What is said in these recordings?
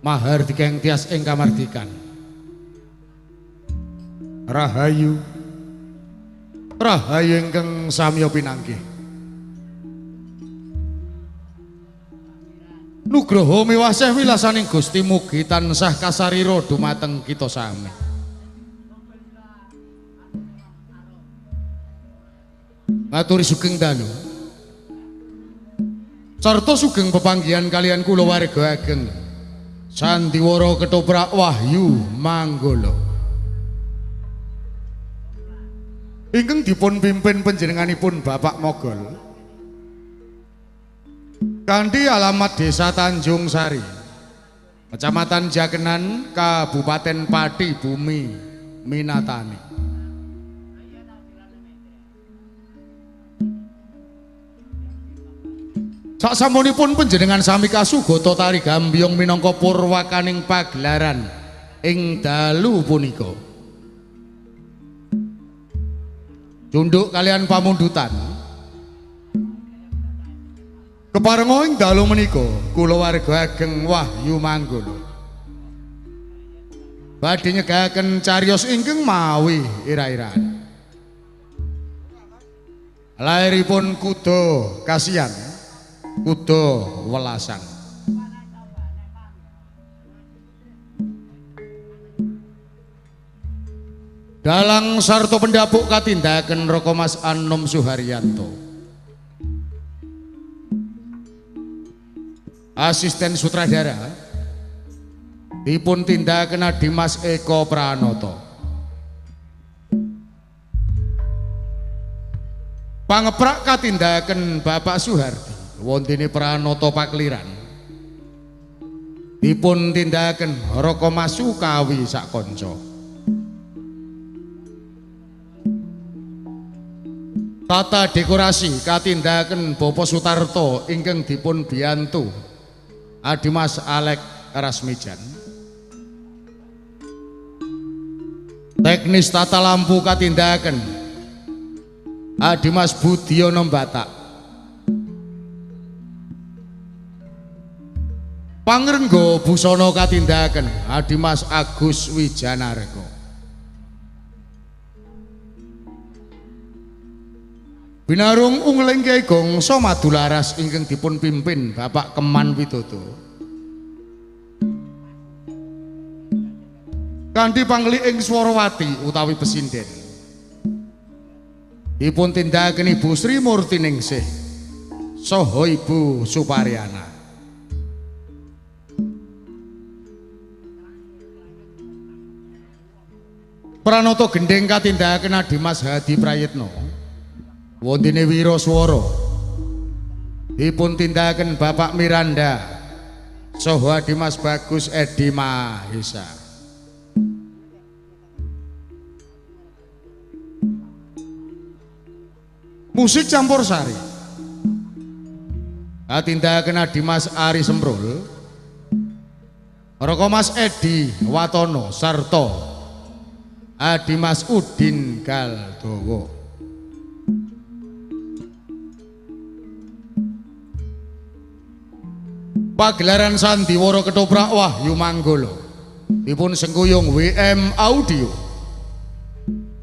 Mahardika tias ing kamardikan. Rahayu, rahayu ingkang samya pinanggih. Nugroho miwaseh wilasaning Gusti mugi tansah kasarira dumateng kita sami. Ngaturi sugeng dalu sarta sugeng pepanggihan kalian kula warga ageng Sandiwara Ketoprak Wahyu Manggala ingkang dipun pimpin panjenenganipun Bapak Mogol kanthi alamat Desa Tanjung Sari, Kecamatan Jakenan, Kabupaten Pati Bumi Minatani. Saksampunipun panjenengan sami kasugata tari gambyong minangka purwakaning pagelaran ing dalu punika. Cunduk kalian pamundutan. Keparenga ing dalu menika kula warga ageng Wahyu Manggala badhe nyegaken cariyos ingkang mawi ira-iraan. Lairipun kuda kasihan, kuda welasan. Dalang sarta pendapuk katindaken Raka Mas Anom Suharyanto. Asisten sutradara dipun tindakaken Dimas Eko Pranoto. Pangeprak katindakaken Bapak Suhardi wontene Pranoto Pakliran. Dipun tindakaken Raka Mas Sukawi sakonco. Tata dekorasi katindakaken Bapak Sutarto ingkang dipun biyantu Adimas Alek Rasmijan. Teknis tata lampu katindakaken Adimas Budiono Batak. Pangrengga busana katindakaken Adimas Agus Wijanarko. Binarung ungling Kyai Gongso Madularas ingkang dipun pimpin Bapak Keman Widodo. Kanthi pangli ing Swarawati utawi pesinden. Dipun tindakaken Ibu Sri Murtiningsih saha Ibu Suparyana. Pranata gendhing katindakaken Adimas Hadi Prayitno. Wontene wiraswara dipun tindakaken Bapak Miranda saha Adimas Bagus Edi Mahesa. Musik campur sari katindakaken Adimas Ari Semprul, Raka Mas Edi Watono sarta Adimas Udin Galdowo. Pagelaran sandiwara ketoprak Wahyu Manggala dipun sengkuyung WM Audio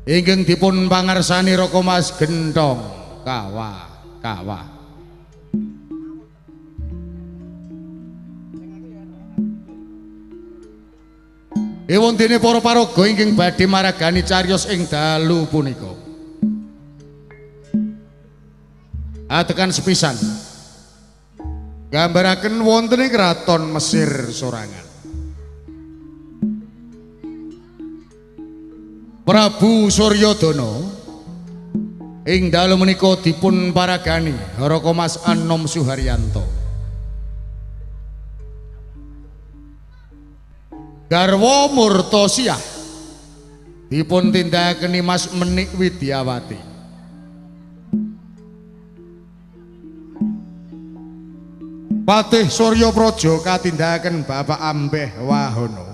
ingkang dipun pangarsani Raka Mas Gentong Kawa Kawa. Ewon dene para paraga ingkang badhe maragani cariyos ing dalu punika. Atekan sepisan gambaraken wonten ing kraton Mesir Sorangan. Prabu Suryodana ing dalu menika dipun paragani Raka Mas Anom Suharyanto. Garwa Murtosiah dipun tindakaken Mas Menik Widyawati. Patih Surya Praja katindakaken Bapak Ambeh Wahono.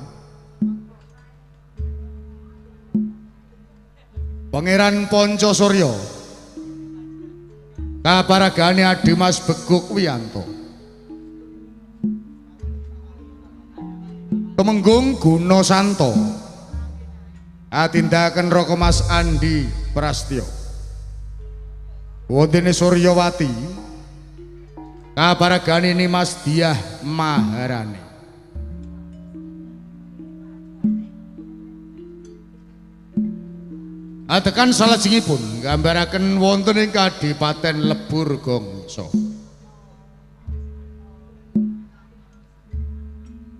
Pangeran Ponco Surya kaparagane Adimas Beguk Wiyanto. Temenggung Guna Santo katindakaken Raka Mas Andi Prastyo. Wontene Suryawati kaparagane Nimas Diah Maharani. Atekan salajengipun nggambaraken wonten ing Kadipaten Lebur Gongso.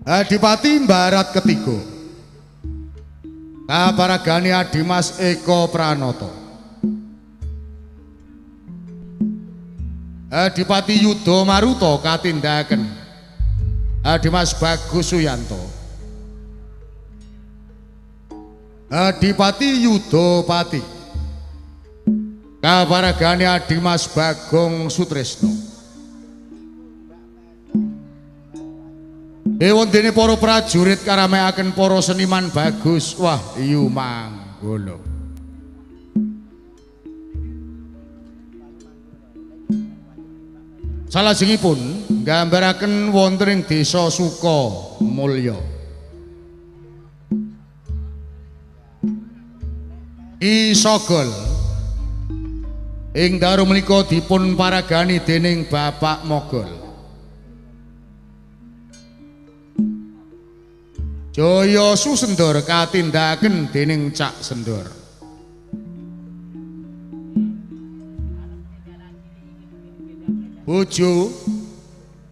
Adipati Barat ketiga kaparagane Adimas Eko Pranoto. Adipati Yuda Maruta katindakaken Adimas Bagus Suyanto. Adipati Yudapati kaparagane Adimas Bagong Sutresno. Ewon dene para prajurit karamekaken para seniman Bagus Wahyu Manggala. Salajengipun nggambaraken wonten ing desa Sukamulya. Ki Sogol ing dalu menika dipun paragani dening Bapak Mogol. Jaya Susendor katindakaken dening Cak Sendor. Bojo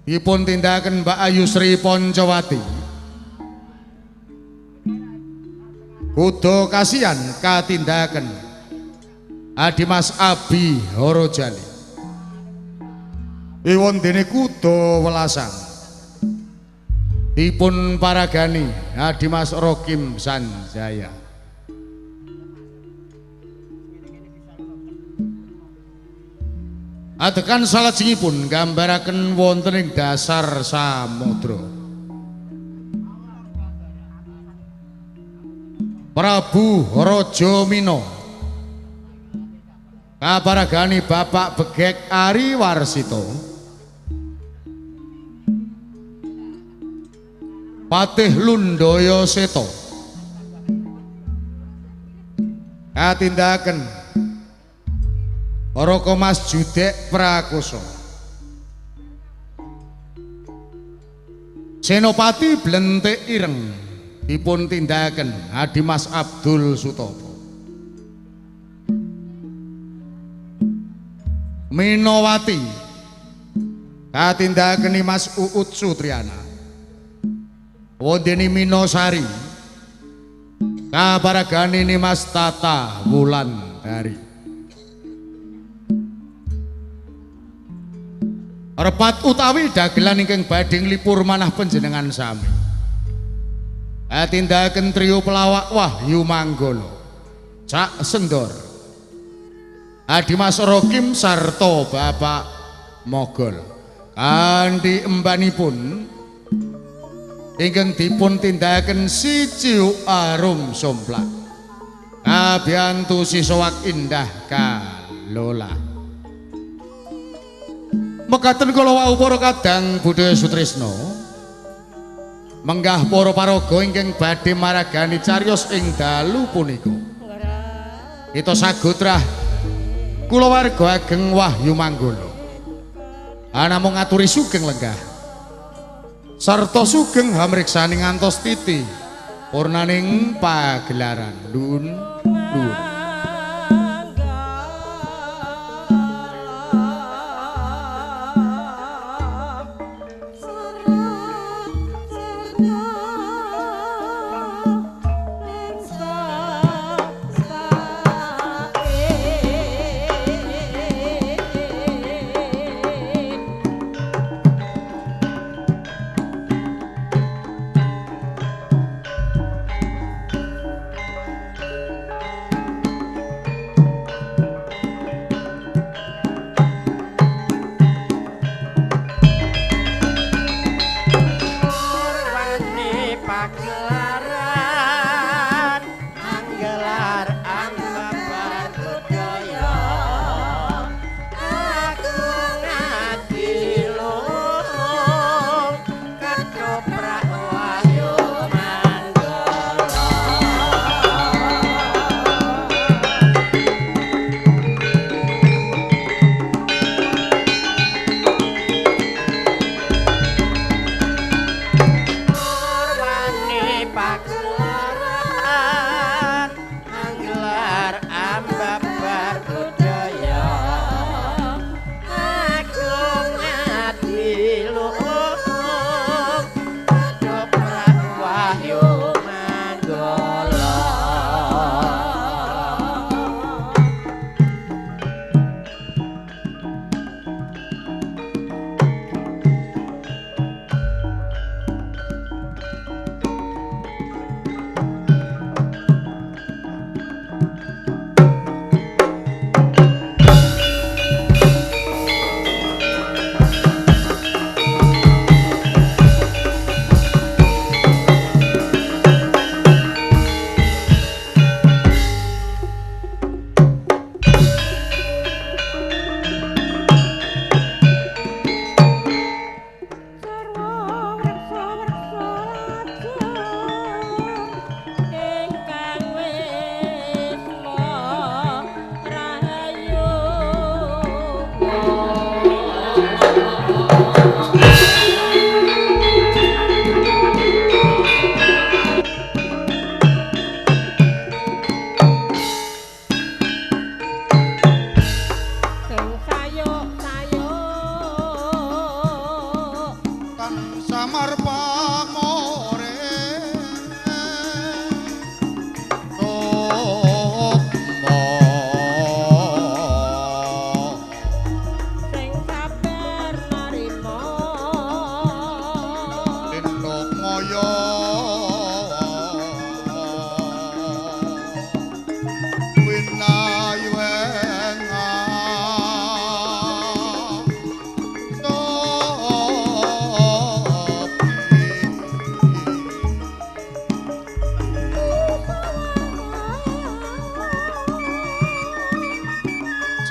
dipun tindakaken Mbak Ayu Sri Poncowati. Kuda Kasihan katindakaken Adimas Abi Horojali. Iwon dene kuda welasan dipun paragani Adimas Rokim Sanjaya. Adegan salajengipun nggambaraken wonten ing dasar samudra. Prabu Raja Mina kaparagani Bapak Begek Ari Warsita, Patih Lundaya Seta, katindakaken Raka Mas Judek Prakosa, Senopati Blentik Ireng dipun tindakaken Adimas Abdul Sutopo. Minowati katindakaken Mas Uut Sutriana. Wondene Minosari kaparagane Mas Tata Wulandari. Repat utawi dagelan ingkang badhe nglipur manah panjenengan sami. Katindakaken trio pelawak Wahyu Manggolo, Cak Sendor, Adimas Rokim sarta Bapak Mogol. Kanthi embanipun ingkang dipun tindakaken Si Ciuk Arum Somplak, kabiyantu sisowak indah kalola. Mekaten kala wau para kadang budaya sutresna, menggah para paraga ingkang badhe maragani cariyos ing dalu punika. Kita sagotrah kulawarga ageng Wahyu Manggolo anamung ngaturi sugeng lenggah sarta sugeng hamriksani ngantos titi purnaning pagelaran. Nun nun.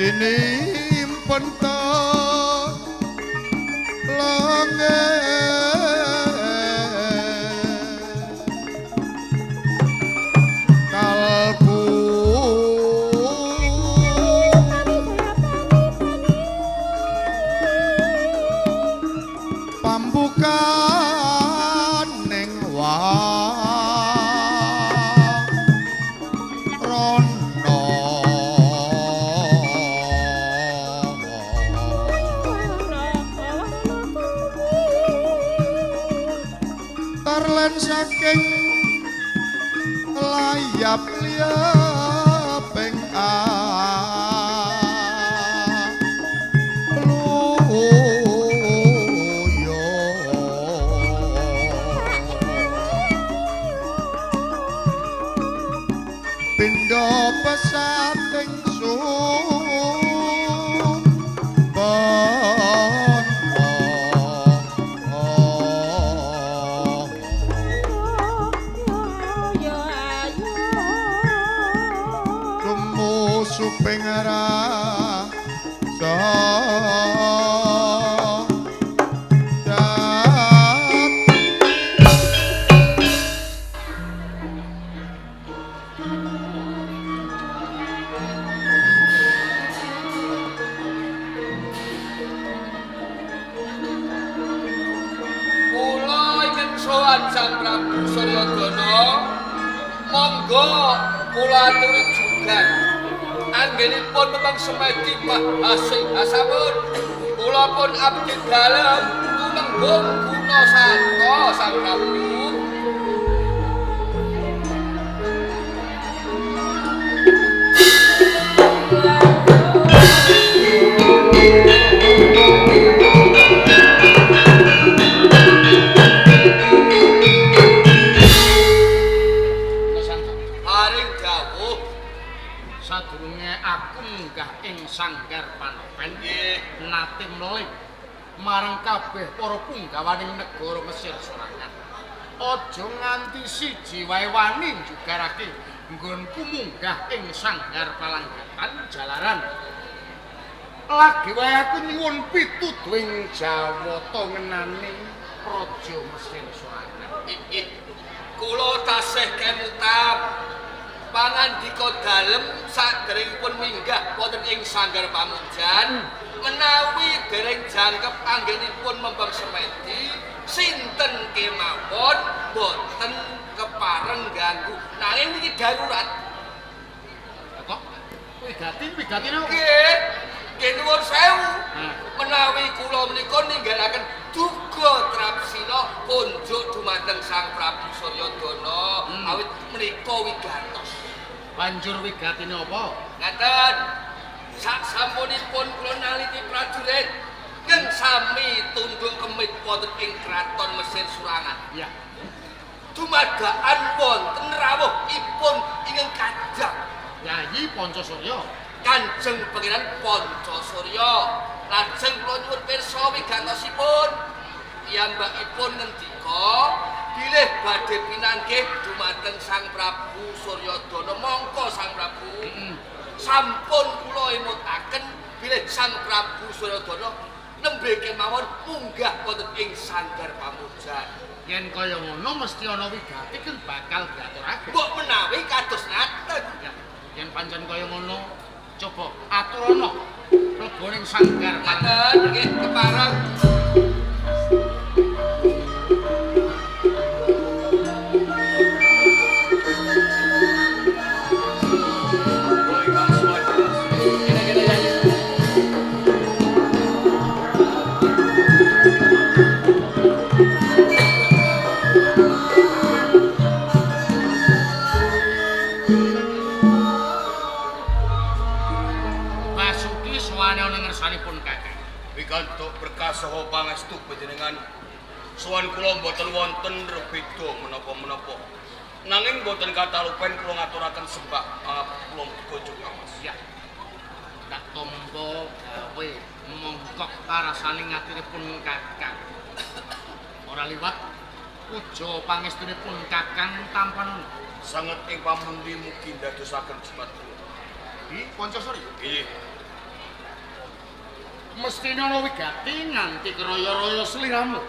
Sinimpen lange kalbu pambukan ning rono tarlen saking layap liyaping aluyo pindha pesating suping rasa Kula ingkang sowan Sang Prabu Suryodana, monggo kula aturi jugan. Anggenipun memang semedi mahasinghasamun. Kula pun abdi dalem tumenggung Gunasarta Sang Prabu. Paring dawuh sadurunge aku munggah ing sanggar panopen nggih nate mling marang kabeh para punggawaning negara Mesir Sorangan. Aja nganti siji wae wani njugarake nggonku munggah ing sanggar palanggatan jalaran. Lagi wae aku nyuwun pituduh ing Jawata ngenani Praja Mesir Sorangan. Inggih kula tasih kemutan pangandika dalem saderengipun minggah wonten ing sanggar pamujan menawi dereng jangkep anggenipun membang semedi sinten kemawon boten kepareng ganggu nanging niki darurat. Kok wigati wigatine nggih nggih nuwun sewu menawi kula menika ninggalaken duga Trapsina kunjuk dumateng Sang Prabu Suryodana awit menika wigatos. Banjur wigatine apa? Ngaten. Sak sampunipun kula naliti prajurit keng sami tunduk kemit wonten ing kraton Mesir Surangan. Iya. Dumadaan wonten rawuhipun ingkang kajang Yayi Pancasurya. Kanjeng Pangeran Pancasurya. Lajeng kula nyuwun pirsa wigatosipun. Piyambakipun ngendika bilih badhe pinanggih dumateng Sang Prabu Suryodana. Mongko Sang Prabu. Sampun kula emutaken bilih Sang Prabu Suryodana nembe kemawon munggah wonten ing sanggar pamujan. Yen kaya ngono mesti ana wigati kang bakal diaturake. Mbok menawi kados ngaten. Ya, yen pancen kaya ngono coba aturana mlebu ning sanggar ngaten nggih kepareng. Basuki sowane ana ngersanipun Kakang. Wikantuk berkah saha pangestu panjenengan. Sowan kula mboten wonten rebeda menapa-menapa. Nanging mboten katalupen kula ngaturaken sembah kula bojo Mas. Ya. Tak tampa gawe mongkok karasane ngatiripun Kakang. Ora liwat puja pangestunipun Kakang tampan. Sanget ing pamundi mugi ndadosaken jimat kula. Di Pancasurya. Nggih. Mestine ana wigati nganti keraya-raya sliramu.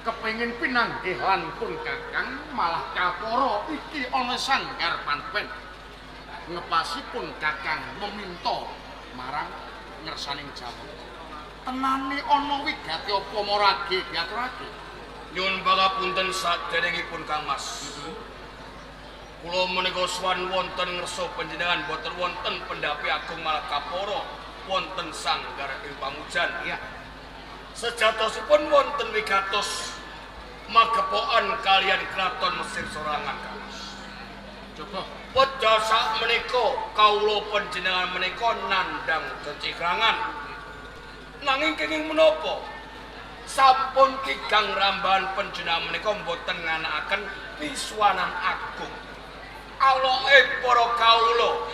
Kepengin pinanggih lan pun Kakang malah kapara iki ana sanggar panepen. Ngepasipun Kakang meminta marang ngersaning Jawata. Tenane ana wigati apa marage diaturake? Nyuwun pangapunten saderengipun Kang Mas. Kula menika sowan wonten ngersa panjenengan boten wonten pendhapi agung malah kapara wonten sanggar ing pamujan. Iya. Sejatosipun wonten wigatos magepokan kalian kraton Mesir Sorangan Kang Mas. Coba Wedha sak menika kawula panjenengan menika nandhang cecikrangan. Nanging kenging menapa? Sampun tigang rambahan panjenengan menika mboten nganakaken pisuwanan agung. Aloke para kawula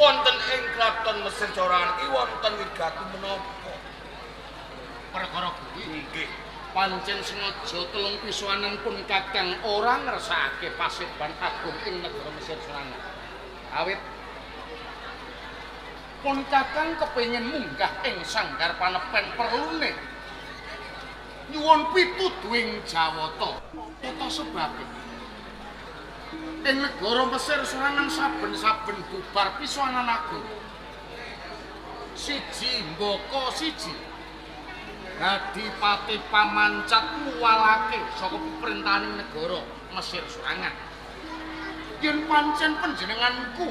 wonten ing kraton Mesir Sorangan iki wonten wigati menapa? Perkara kuwi Nggih. Pancen sengaja telung pisuwanan pun Kakang ora ngersakake paseban agung ing negara Mesir Sorangan. Awit pun Kakang kepengin munggah ing sanggar panepen perlune nyuwun pituduhing Jawata. Apa sebabe? Ing negara Mesir Sorangan saben-saben bubar pisuwanan agung siji mbaka siji Adipati Pamancat muwalake saka peperintahaning negara Mesir Sorangan. Yen pancen panjenenganku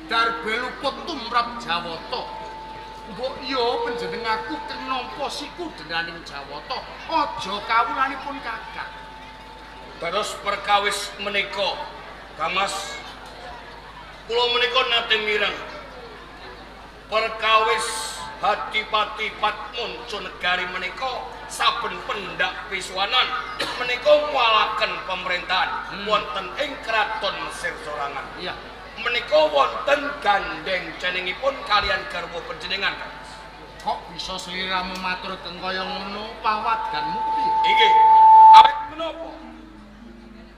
darbe luput tumrap Jawata, mbok ya panjenenganku kenampa siku dendaning Jawata, aja kawulanipun Kakang. Terus perkawis menika, Kang Mas, kula menika nate mireng perkawis Adipati Patmunco negari menika saben pendak pisuwanan menika mualaken pemerintahan wonten ing kraton Mesir Sorangan. Iya. Menika wonten gandeng cenengipun kalian garwa panjenengan, Kang Mas. Kok bisa sliramu matur keng kaya ngono pawadanmu kepiye? Inggih. Awit menapa?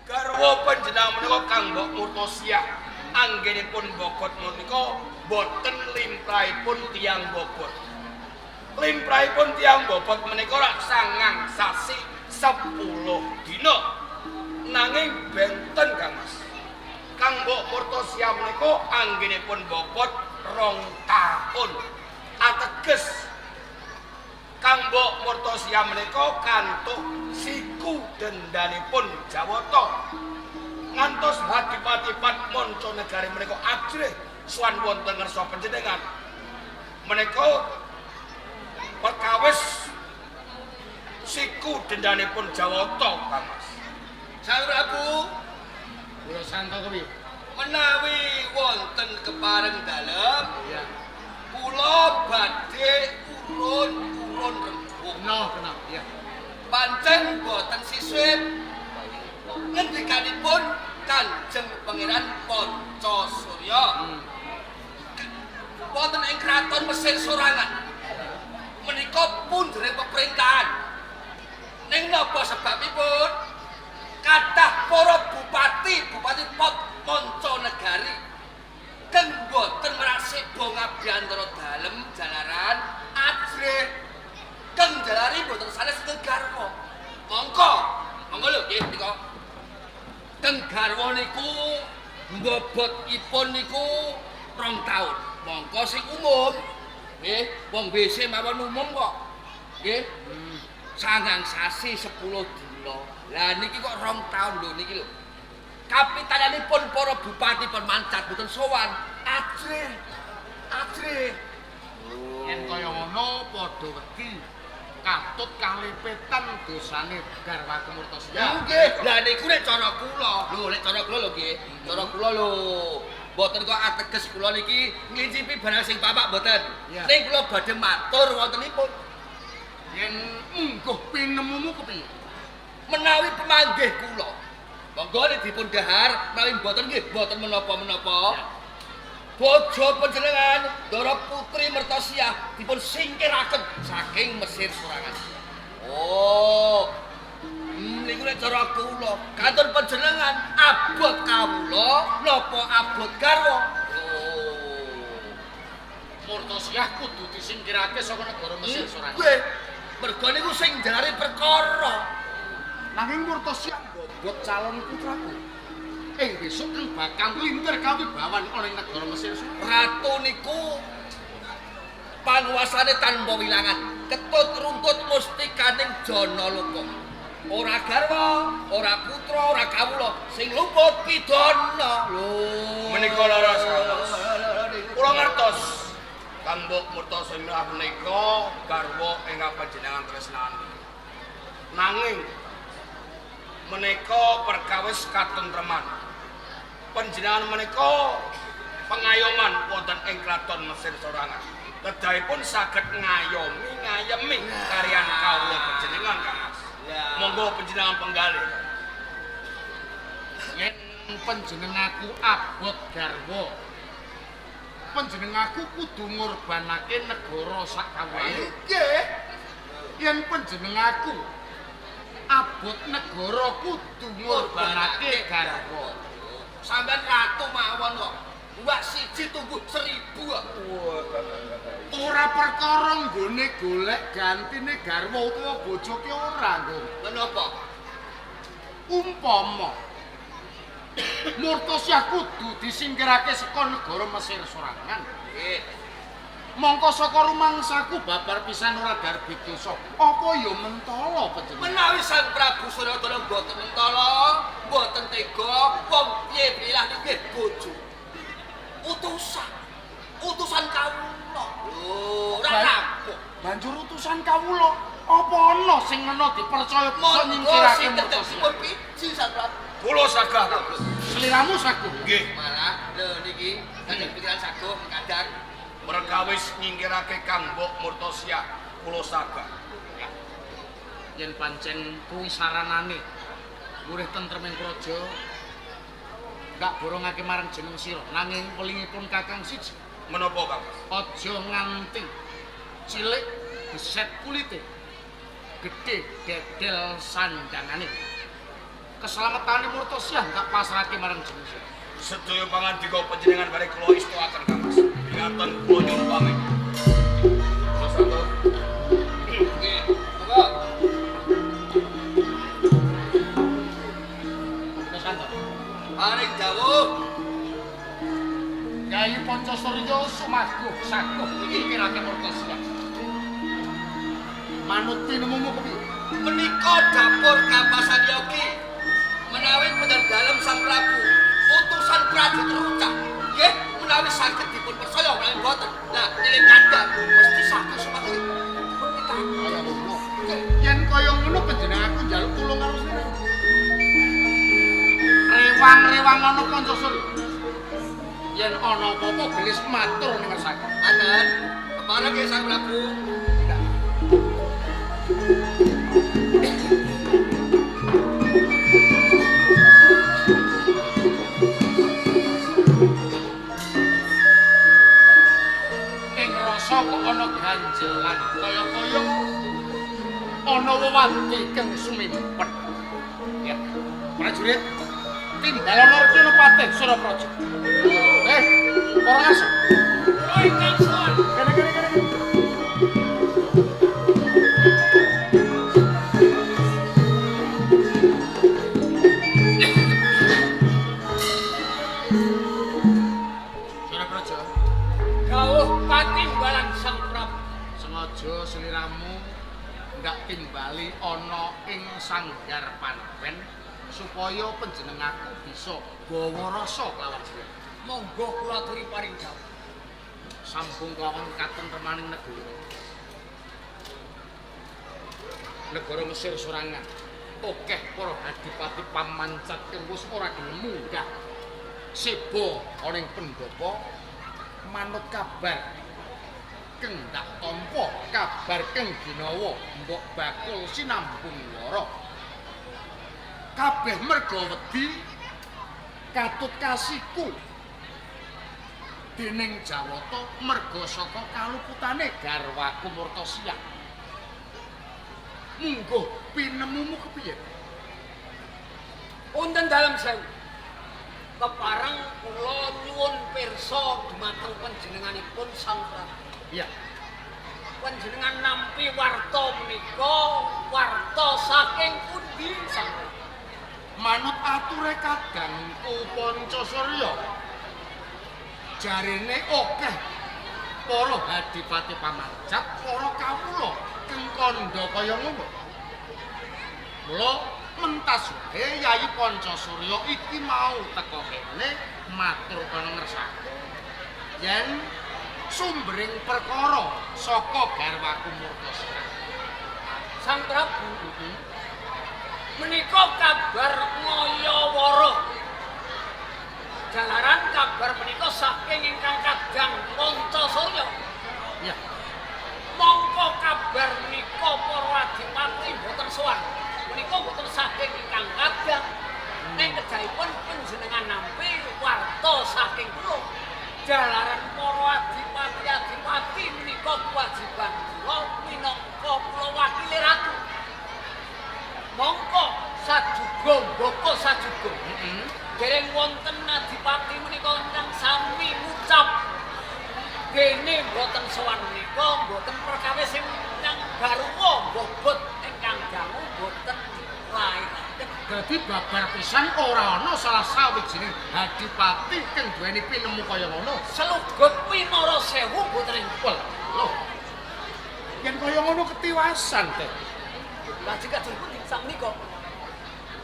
Garwa panjenengan menika Kang Mbok Murtosiah anggenipun bobot menika boten limrahipun tiyang bobot. Limrahipun tiyang bobot menika rak 9 sasi 10 dina. Nanging benten Kang Mas. Kang Mbok Murtosiah menika anggenipun bobot 2 tahun. Ateges Kang Mbok Murtosiah menika kantuk siku dendanipun Jawata. Ngantos Adipati Patmonco negari menika ajrih sowan wonten ngersa panjenengan. Menika perkawis siku dendanipun Jawata, Kang Mas. Sang Prabu, Kula santo kepiye? Menawi wonten kepareng dalem, Iya. Kula badhe urun-urun rembug. Kena, kena. Iya. Pancen boten sisip ngendikanipun Kanjeng Pangeran Panca Surya. Wonten ing kraton Mesir Sorangan menika pundhere pemerintahan. Ning napa sebabipun kathah para bupati, bupati pot manca negari keng boten mrasiba ngabiyantara dalem jalaran ajrih keng jalari boten sanes keng garwa. Mongko, monggo lho nggih nika. Keng garwa niku mbobotipun niku 2 taun. Mongko sing umum nggih, wong WC mawon umum kok. Nggih. 9 sasi 10 dina. Lah niki kok 2 taun lho niki lho. Kapitayanipun para bupati pun mancat boten sowan. Ajrih. Ajrih. Yen kaya ngono padha wedi. Katut kalipetan dosane garwaku Murtosiah. Nggih. Lah niku nek cara kula. Lho nek cara kula lho nggih. Cara kula lho. Mboten kok ateges kula niki nglincipi barang sing papak mboten. Ning kula badhe matur wontenipun. Yen mungguh pinemumu kepiye? Menawi pemanggih kula. Monggo nek dipun dhahar, menawi mboten nggih mboten menapa-menapa. Bojo panjenengan Ndara Putri Mertosiah dipun singkiraken saking Mesir Sorangan. Oh. Niku nek cara kula, kantun panjenengan abot kawula napa abot garwa? Oh. Murtasiah kudu disingkirake saka negara Mesir Sorangan. Nggih. Mergo niku sing jalare perkara. Nanging Murtasiah mbobot calon putraku. Ing besok kang bakal nglintir kawibawan ana ing negara Mesir. Ratu niku panguasane tanpa wilangan. Ketut runtut mustikaning Janaloka. Ora garwa, ora putra, ora kawula, sing luput pidana. Lho, Menika leres, Kang Mas. Kula ngertos. Kang Mbok Murtasiah menika garwa ingkang panjenengan tresnani. Nanging menika perkawis katentreman. Panjenengan menika pengayoman wonten ing kraton Mesir Sorangan. Kedahipun saged ngayomi ngayemi kariyan kawula panjenengan Kang Mas. Monggo panjenengan penggalih. Yen panjenengaku abot garwa, panjenengaku kudu ngorbanake negara sak kawulane. Nggih. Yen panjenengaku abot negara kudu ngorbanake garwa. Sampeyan ratu mawon kok. Mbak siji tunggu 1000 kok. Ora perkara nggone golek gantine garwa utawa bojo ki ora nggo. Menapa? Umpama Murtasiah kudu disingkirake saka negara Mesir Sorangan. Nggih. Mongko saka rumangsaku babar pisan ora darbi dosa. Apa ya mentala panjenengan? Menawi Sang Prabu Suryadana mboten mentala, mboten tega, wong piye pilah nggih bojo. Utusan. Utusan kawula. Lho, ora rampung. Banjur utusan kawula, apa ana sing ngena dipercaya bisa nyingkirake Murtasiah? Piji Sang Prabu. Kula sagah Kang Mas. Sliramu saguh. Nggih. Malah lho niki kadang pikiran saguh kadang Perkawis nyingkirake Kang Mbok Murtasiah kula sagah. Yen pancen kuwi saranane murih tentreming praja gak borongake marang jeneng sira, nanging welingipun kakang siji. Menapa Kang Mas? Aja nganti cilik beset kulite, gedhe dedel sandangane. Keselamatane Murtasiah gak pasrahke marang jeneng sira. Sedaya pangandika panjenengan bare kula istoaken Kang Mas. Pinganten kula nyuwun pamit. Kula satur. Nggih, monggo. Nusantara. Paring dawuh. Kyai Pancasurya sumaguh saguh nyingkirake Murtasiah. Manut tinemumu kepiye? Menika dapur kapasan yogi. Menawi punten dalem Sang Prabu, utusan prajurit terucap. Nggih, menawi saged dipun percaya menawi mboten. Nah, niling kandhang mesti saguh sumaguh. Dipun pitah. Kaya ngono. Yen kaya ngono panjenenganku njaluk tulung karo sira. Rewang-rewang ana Pancasurya. Yen ana apa-apa gelis matur ning ngersake. Aten, kepareng nggih Sang Prabu. Ing rasa kok ana ganjelan kaya-kaya ana wewanti kang sumimpen. Ya. Prajurit, timbalana Arjuna Patih Surapraja. Ora ngasih. Kula ingkang suwun. Kene kene kene. Surapraja, Dawuh patimbalan Sang Prabu. Sengaja sliramu ndak timbali ana ing sanggar panawen supaya panjenengaku bisa gawa rasa kelawan sira. Monggo kula aturi paring dawuh. Sambung kelawan katentremaning negara. Negara Mesir Sorangan. Akeh para adipati pamancat kang wis ora gelem munggah. Seba ana ing pendhapa manut kabar keng dak tampa kabar keng ginawa mbok bakul sinambung wara. Kabeh merga wedi katut kasiku dening Jawata merga saka kaluputane garwaku Murtasiah. Mungguh pinemumu kepiye? Wonten dalem sewu. Kepareng kula nyuwun pirsa dumateng panjenenganipun Sang Prabu. Iya. Panjenengan nampi warta menika warta saking pundi Sang Prabu? Manut ature kadangku Pancasurya. Jarene akeh para adipati pamancat, para kawula kang kandha kaya ngono. Mula mentas wae Yayi Pancasurya iki mau teka kene matur kana ngersaku yen sumbering perkara saka garwaku Murtasira. Sang Prabu, menika kabar ngayawara. Jalaran kabar menika saking ingkang kadang Pancasurya. Iya. Mongko kabar menika para adipati mboten sowan. Menika mboten saking ingkang kadang. Ning kedahipun panjenengan nampi warta saking kula. Jalaran para adipati-adipati menika kewajiban kula minangka kula wakile ratu. Mongko sajuga mbaka sajuga. Dereng wonten adipati menika ingkang sami ngucap dene mboten sowan menika mboten perkawis ingkang garwa bobot ingkang dangu mboten lairaken. Dadi babar pisan ora ana salah sawijining adipati kang duweni pinemu kaya ngono. Selugut winara sewu mboten empel. Lho. Yen kaya ngono ketiwasan teh. Lajeng kados pundi sang menika?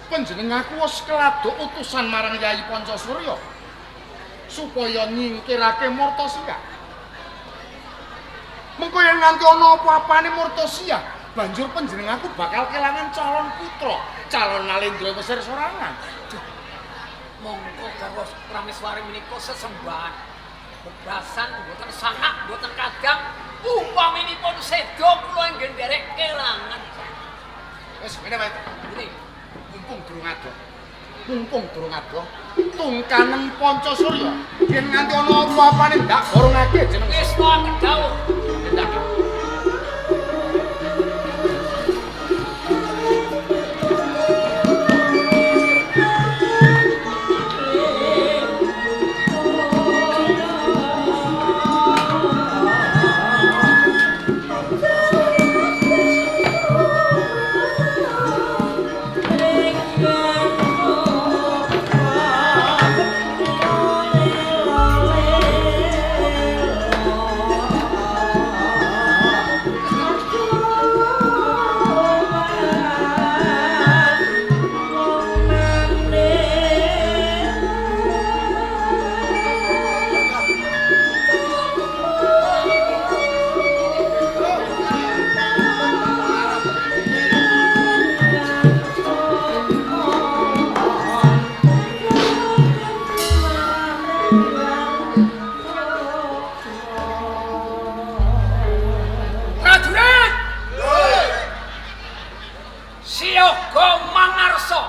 Panjenenganku wis keladuk utusan marang Yayi Pancasurya supaya nyingkirake Murtasya. Mengko yen nganti ana apa-apane Murtasya, banjur panjenenganku bakal kelangan calon putra, calon Nalendra Mesir sorangan. Duh. Mongko garwa Prameswari menika sesembahan. Bebasan mboten sanak, mboten kadang upaminipun seda kula inggih nderek kelangan. Wis ngene wae. Ngene. Mumpung durung adoh. Mumpung durung adoh, tungkanen Pancasurya yen nganti ana apa-apane ndak gorongake jeneng Krisna kedhawuh. Ndak. Prajurit! Siaga mangarsa.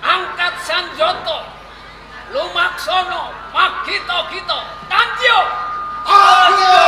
Angkat sanjata. Lumaksana magita-gita. Tandya! Ayo.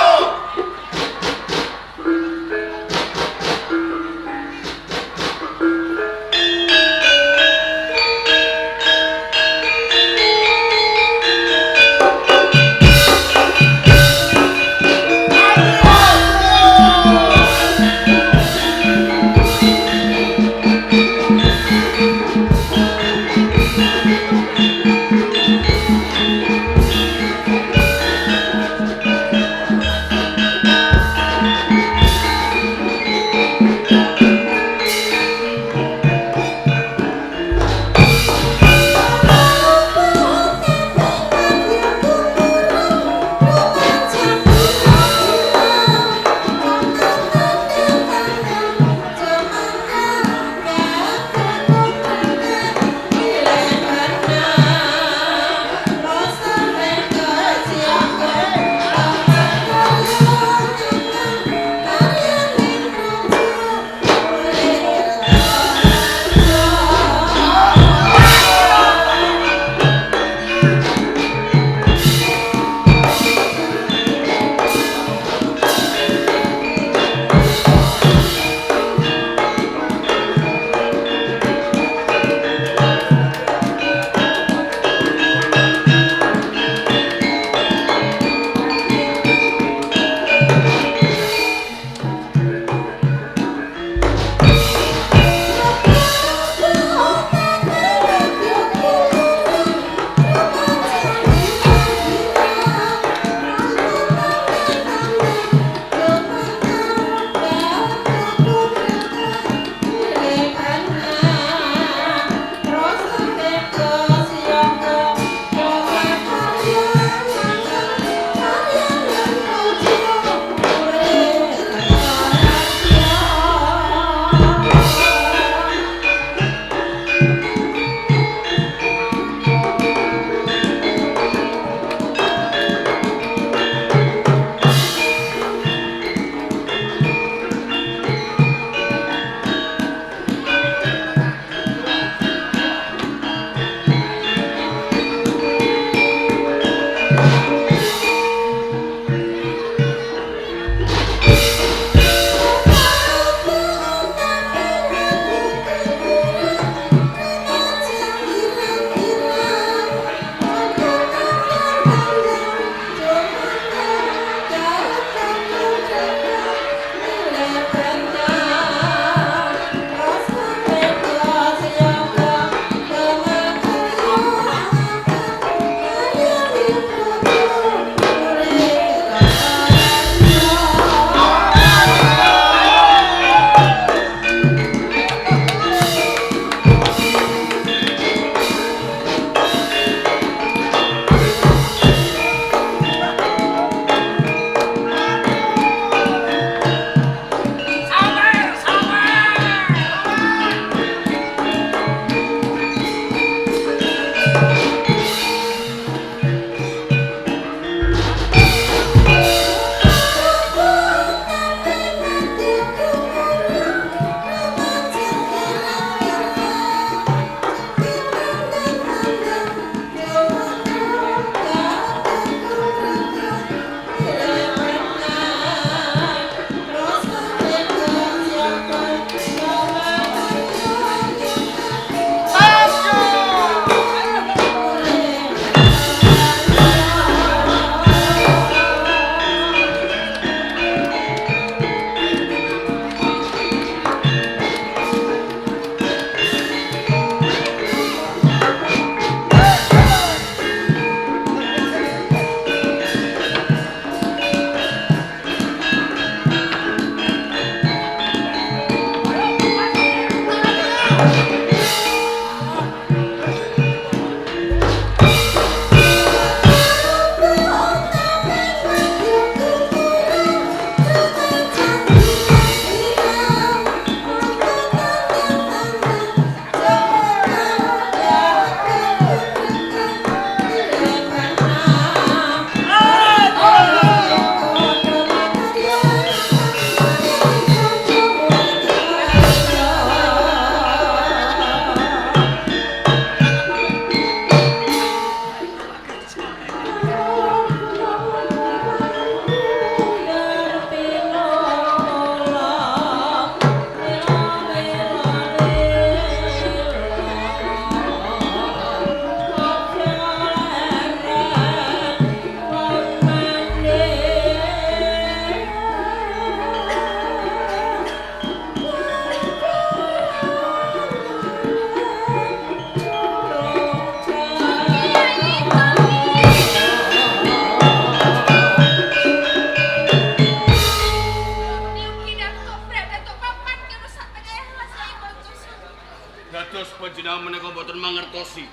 panjenengan menika mboten mangertosi.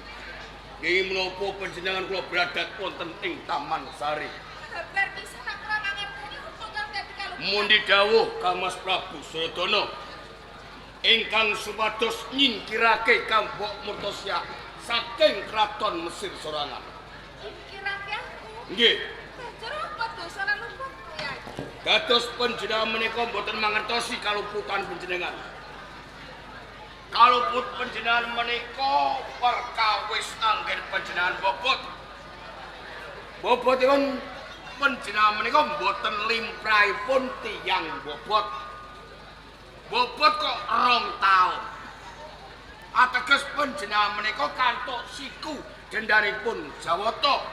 Nggih menapa panjenengan kula bradat wonten ing Taman Sari. Kabar pisan aku ora mangerteni opo kang dadi kaluputan. Mundi dawuh Kang Mas Prabu Suryadana ingkang supados nyingkirake Kang Mbok Murtosyah saking kraton Mesir Sorangan. Nyingkirake aku. Nggih. Banjur apa dosa lan luputku ya? Dados panjenengan menika mboten mangertosi kaluputan panjenengan. Kaluput panjenengan menika perkawis anggen panjenengan bobot. Bobotipun panjenengan menika mboten limrahipun tiyang bobot. Bobot kok 2 taun. Ateges panjenengan menika kantuk siku dendhanipun Jawata.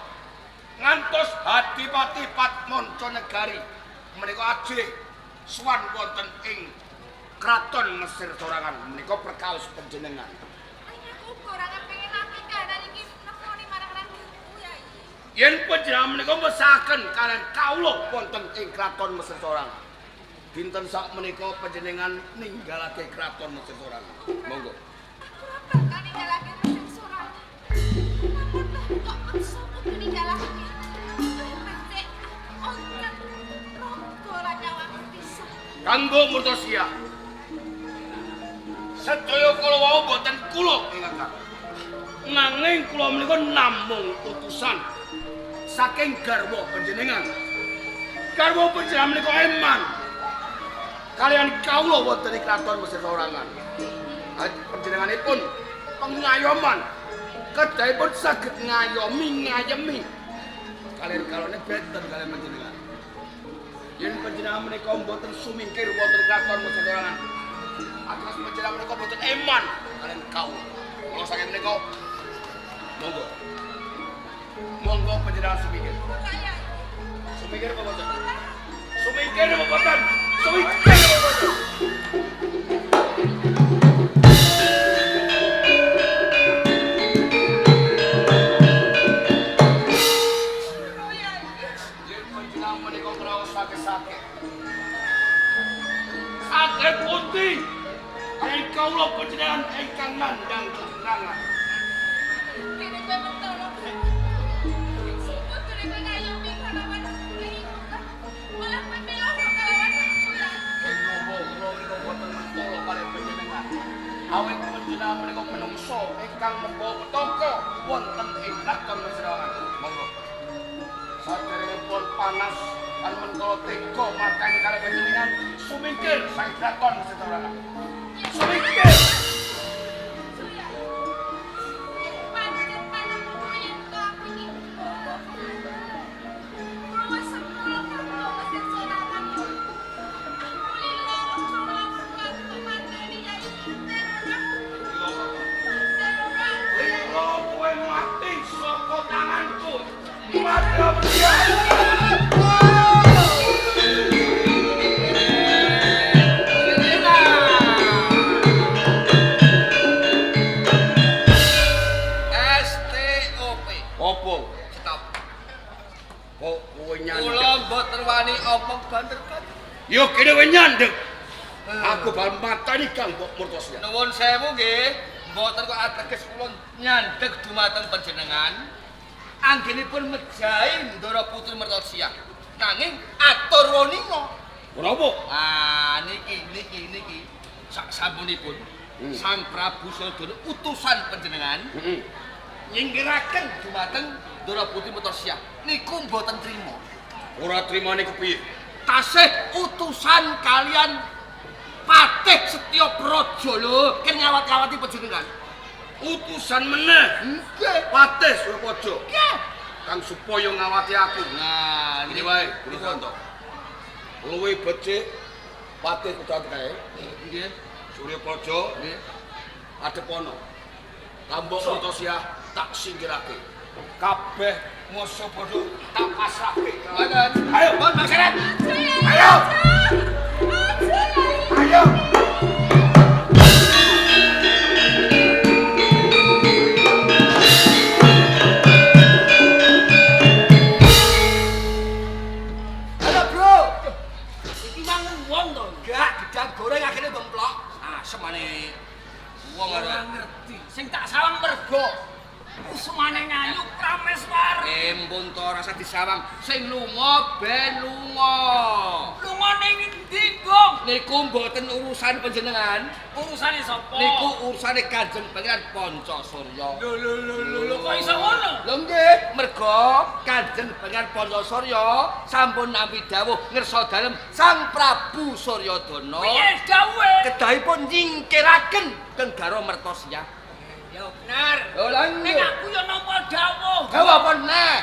Ngantos Adipati Patmancanegari menika ajih sowan wonten ing Kraton Mesir Sorangan menika perkawis panjenengan. Aku uga ora kepengenake kahanan iki nemoni marang rangku ya iki. Yen panjenengan menika mesaken kalian kawula wonten ing Kraton Mesir Sorangan. Dinten sak menika panjenengan ninggalake Kraton Mesir Sorangan. Monggo. Aku ora bakal ninggalake Mesir Sorangan. Namun lah kok meksa kudu ninggalake. Becik onten raga lan nyawaku pisah. Kanggo Murtosia. Sedaya kula wau boten kula ingkang. Nanging kula menika namung utusan saking garwa panjenengan. Garwa panjenengan menika eman. Kalian kawula wonten ing kraton Mesir Sorangan. Panjenenganipun pengayoman. Kedahipun saged ngayomi ngayemi. Kalian kalone benten kalian panjenengan. Yen panjenengan menika mboten sumingkir wonten kraton Mesir Sorangan. Atas panjenengan menika mboten eman kalian kawula. Kula saking menika monggo. Monggo panjenengan sumingkir. Sumingkir apa mboten? Sumingkir apa mboten? Sumingkir apa mboten? Yen panjenengan menika kraos sakit-sakit. Sakit pundi? Kalian kawula panjenengan ingkang nandhang keterangan. Kene kowe mentolo. Kudune kowe ngayomi kalawan malah kowe melu kalawan aku ya. Ing nopo kula menika boten mentolo kaliyan panjenengan. Awit panjenengan menika menungso ingkang membawa petaka wonten ing kraton Mesirawan. Monggo. Saderengipun panas lan mentolo tega mateni kaliyan panjenengan sumingkir saking kraton Mesirawan. Sumingkir. Pancen panemu yen to aku iki kowe sepuluh kanggo Mesir Sorangan yo. Aku lilo aku mateni yai Terora. Terora. Lilo kowe mati saka tanganku. Mati apa dia? STOP. Opo? Stop. Kok kowe nyandek? Kula mboten wani omong banter-banter. Yo kene kowe nyandek. Aku bal mateni Kang Mbok Murtosia. Nuwun sewu nggih, mboten kok ateges kula nyandheg dumateng panjenengan. Anggenipun mejahi Ndara Putri Mertosia. Nanging atur weninga. Kenapa? Ah niki niki niki sak sampunipun Sang Prabu Suryadana utusan panjenengan nyingkiraken dumateng Ndara Putri Mertosia. Niku mboten trima. Ora trimane kepiye? Tasih utusan kalian Patih Setya Praja lho, ken ngawat-ngawati panjenengan. Utusan meneh. Nggih. Patih Suryapraja. Nggih. Kang supaya ngawati aku. Nah, Ngene wae, Guru Santo. Luwih becik Patih kudu kae. Nggih. Suryapraja Nggih. adepono. Kambok Murtosia tak singkirake. Kabeh masa padha tak pasrahke. Mboten. Ayo, Pun masyarakat. Ayo. Ayo. Halo, Bro. Iki mangan wong to? Enggak, gedang goreng akhirnya gemplok. Ah, semane. Wong Ora ngerti. Sing tak sawang mergo kusumane ngayu Prameswari. Embun to ora usah disawang. Sing lunga ben lunga. Lunga ning endi, Gong? Niku mboten urusan panjenengan. Urusane sapa? Niku urusane Kanjeng Pangeran Pancasurya. Lho lho lho lho kok iso ngono? Lho nggih, merga Kanjeng Pangeran Pancasurya sampun nampi dawuh ngersa dalem Sang Prabu Suryadana. Piye dawuhe? Kedahipun nyingkiraken Tenggara Mertosia. Ya bener. Lho lha Ning nggih. aku ya nampa dawuh. Dawuh apa neh?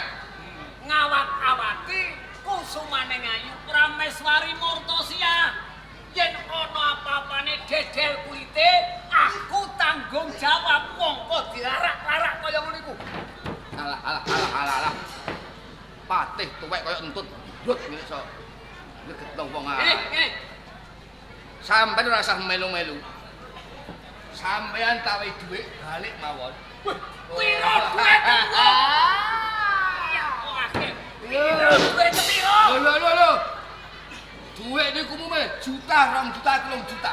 Ngawat-awati kusumane ngayu Prameswari Murtosia. Yen ana apa-apane dedel kulite, aku tanggung jawab mongko dilarak-larak kaya ngono iku. Alah alah alah alah alah. Patih tuwek kaya entut. Ndut ngene iso. Ngegetno wong Ngene, ae. ngene. Sampeyan ora usah melu-melu. Sampeyan tak wehi dhuwit balik mawon. Piro duwite wong? Ya kok akeh. Piro duwite piro? Lho lho lho lho. Dhuwit niku umume juta, 2 juta, 3 juta.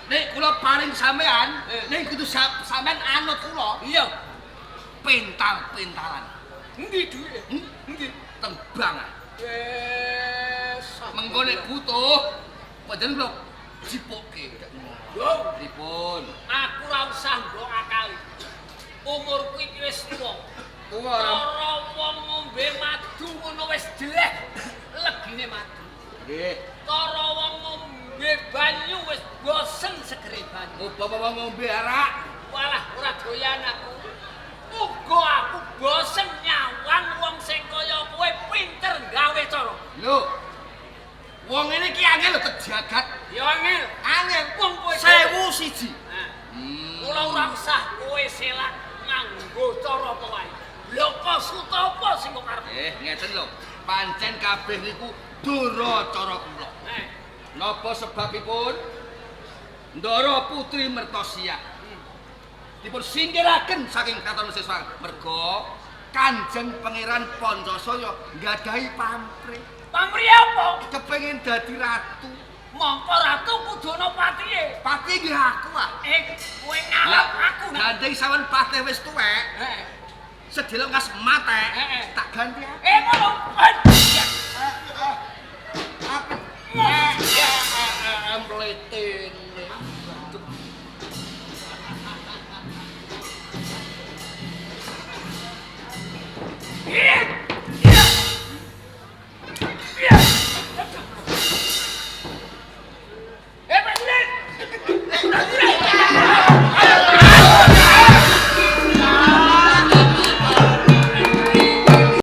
Nek kula paring sampean, nek kudu sampean anut kula. Iya. Pental-pentalan. Endi duwite? Endi? Teng bank. Wes. Mengko nek butuh, panjenengan kula jipukke. Yo, Pripun? aku ora usah mbok akali. Umurku iki wis tuwa. Tuwa ora? Cara wong ngombe madu ngono wis jelek. Legine madu. Nggih. Cara wong ngombe banyu wis bosen segere banyu. Upama wong ngombe arak, Walah ora doyan aku. Uga aku bosen nyawang wong sing kaya kowe pinter gawe cara. Lho. Wong ngene iki angel lho kejagat. Ya angel. Angel Wong kowe 1001. Nah, kula ora usah kowe selak nganggo cara apa wae. Bloko sutapa sing kok karep. Ngeten lho. Pancen kabeh niku dura cara kula. Napa sebabipun? Ndara Putri Mertosia. Dipun singkiraken saking kraton Mesir merga Kanjeng Pangeran Pancasaya nggadahi pamrih. Pamrih apa? Kepengin dadi ratu. Mongko ratu kudu ana patihe. Patih nggih aku ah. Kowe ngalap aku nak. Gandeng sawen patih wis tuwek. Heeh. Sedelok ngas matek, tak ganti aku. Ngono. Aku. Mlete.